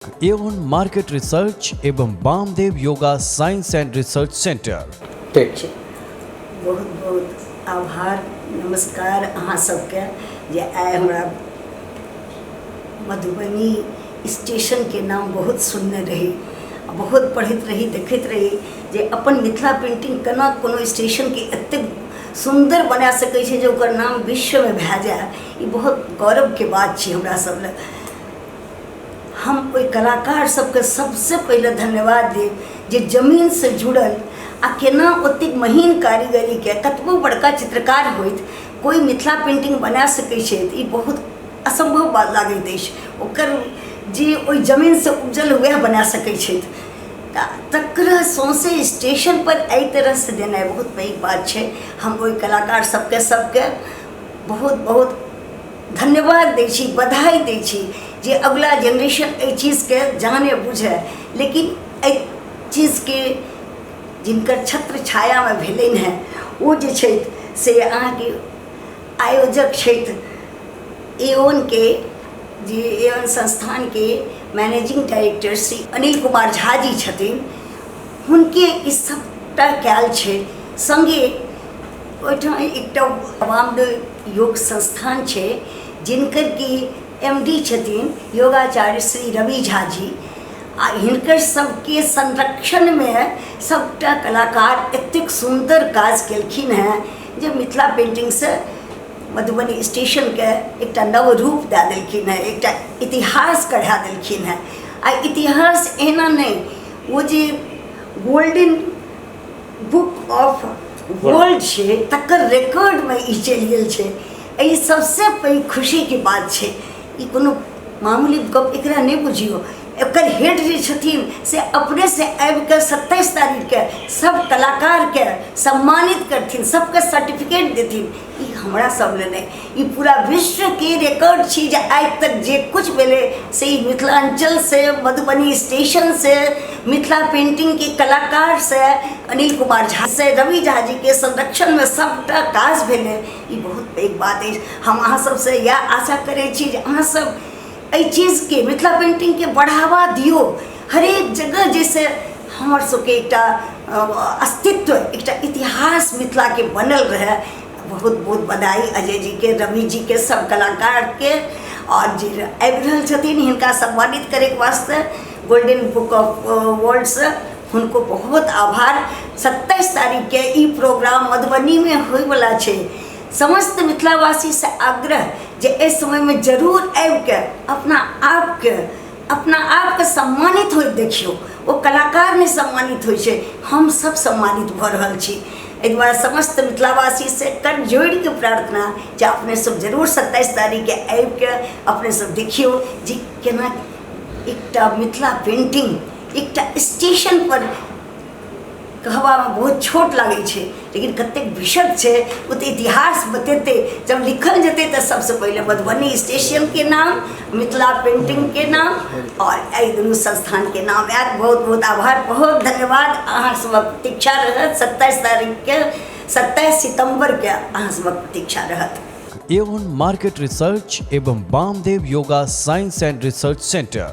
Avon market research एवं Bamdev yoga science and research centre. ठीक छै। बहुत बहुत आभार, नमस्कार अहाँ सबके जे आइ हमरा मधुबनी स्टेशनके नाम बहुत सुनने रही, बहुत पढ़ैत रही, देखैत रही जे अपन मिथिला पेन्टिंग केना कोनो स्टेशनके एतेक सुन्दर बना सकै छै जे ओकर नाम विश्वमे भए जाय। ई बहुत गौरवके बात छी हमरा सब लए। हम ओहि कलाकार सबके सबसँ पहिले धन्यवाद देब जे जमीनसँ जुड़ल आ केना ओतेक महीन कारीगरीके कतबो बड़का चित्रकार होथि, कोइ मिथिला पेन्टिंग बना सकै छथि, ई बहुत असम्भव बात लागैत अछि। ओकर जे ओहि जमीनसँ उपजल वएह बना सकै छथि, तऽ तकरा सौँसे स्टेशनपर एहि तरहसँ देनाइ बहुत पैघ बात छै। हम ओहि कलाकार सबके सबके बहुत बहुत धन्यवाद दै छी, बधाई दै छी जे अगिला जेनरेशन एहि चीजके जाने बुझै। लेकिन एहि चीजके जिनकर छत्र छायामे भेलनि हेँ, ओ जे छथि से अहाँके आयोजक छथि एओनके, जे एओन संस्थानके मैनेजिंग डायरेक्टर श्री अनिल कुमार झा जी छथिन, हुनके ई सभटा कयल छै। सङ्गे ओहिठाम एकटा वामदेव योग संस्थान छै, जिनकर कि एम डी छथिन योगाचार्य श्री रवि झा जी, आ हिनकर सबके संरक्षणमे सबटा कलाकार एतेक सुन्दर काज केलखिन हेँ जे मिथिला पेन्टिंगसँ मधुबनी स्टेशनके एकटा नव रूप दए देलखिन हेँ, एकटा इतिहास गढ़ा देलखिन हेँ। आ इतिहास एना नहि, ओ जे गोल्डन बुक ऑफ वर्ल्ड छै तकर रिकॉर्डमे ई चलि गेल छै। एहि सबसँ पैघ खुशीके बात छै। ई कोनो मामूली गप एकरा नहि बुझियौ। एकर हेड जे छथिन से अपनेसँ आबिकऽ 27 तारीखके सब कलाकारके सम्मानित करथिन, सबके सर्टिफिकेट देथिन। ई हमरा सब लए नहि, ई पूरा विश्वके रिकॉर्ड छी जे आइ तक जे कुछ भेलै से ई मिथिलाञ्चलसँ, मधुबनी स्टेशनसँ, मिथिला पेन्टिंगके कलाकारसँ, अनिल कुमार झासँ, रवि झा जीके संरक्षणमे सबटा काज भेलै। ई बहुत पैघ बात अछि। हम अहाँ सबसँ इएह आशा करै छी जे अहाँ सब एहि चीजके, मिथिला पेन्टिंगके बढ़ावा दियौ हरेक जगह, जाहिसँ हमर सबके एकटा अस्तित्व, एकटा इतिहास मिथिलाके बनल रहै। बहुत बहुत बधाई अजय जीके, रवि जीके, सब कलाकारके, आओर जे आबि रहल छथिन हिनका सम्मानित करैके वास्ते गोल्डन बुक ऑफ वर्ल्डसँ, हुनको बहुत आभार। 27 तारीखके ई प्रोग्राम मधुबनीमे होइवला छै। समस्त मिथिलावासीसँ आग्रह जे एहि समयमे जरूर आबिके अपना आपके सम्मानित होइत देखियौ। ओ कलाकार नहि सम्मानित होइ छै, हम सब सम्मानित भऽ रहल छी। एहि दुआरे समस्त मिथिलावासीसँ कर जोड़िके प्रार्थना जे अपने सब जरूर 27 तारीखके आबिके अपने सब देखियौ जे केना एकटा मिथिला पेन्टिंग एकटा स्टेशन पर, कहबामे बहुत छोट लागै छै लेकिन कतेक विशद छै, ओ तऽ इतिहास बतेतै। जब लिखल जेतै तऽ सबसँ पहिले मधुबनी स्टेशनके नाम, मिथिला पेन्टिंगके नाम आओर एहि दुनू संस्थानके नाम आयत। बहुत बहुत आभार, बहुत धन्यवाद। अहाँ सबक प्रतीक्षा रहत 27 तारीखके, 27 सितम्बरके अहाँ सबक प्रतीक्षा रहत। एवन मार्केट रिसर्च एवं Bamdev yoga science and research centre.